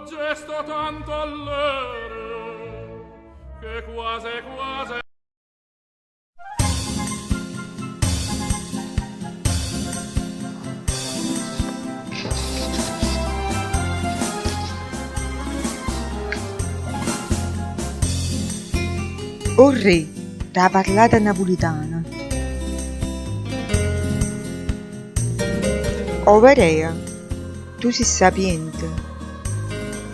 gesto tanto allero che quase quase O rre d' 'a parlata napulitana. Overo è, tu si' sapiente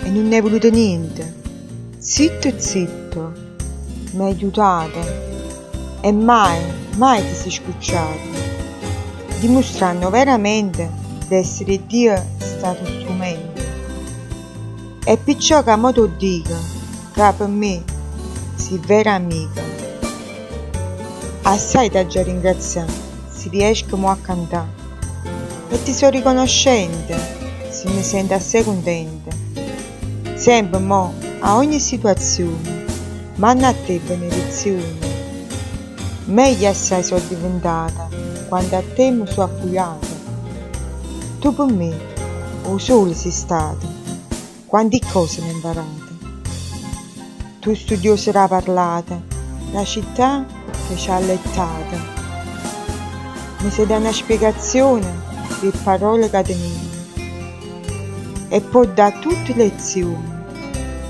e nun hê vuluto niente. Zitto zitto m'hê aiutato e maje, maje te si' scucciato, dimustranno overamente d'essere 'e Dio stato strumento. E pirciò ca mo t' 'o ddico ca pe me si' vera amica. Assaje t'aggia ringrazià si riesco mo a cantà e ti so' riconoscente si me sento assaje cuntenta. Sempe mo a ogni situazione manno a te benedizione. Meglio assaje so' diventata quando a te me so' appujata. Tu pe me 'o sole si' stata, quanti ccose m'hê 'mparate. Tu studiosa d' 'a parlata, d' 'a città che ce ha allettata. Me sai dà na spiegazione p' 'e pparole ca tenimmo e può dà tutte lezioni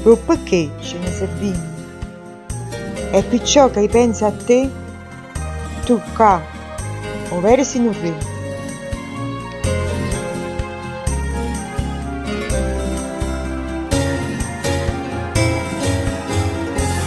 d' 'o pecché ce ne servimmo. E pirciò ca i' penzo a te, tu ca overo si' nu rre.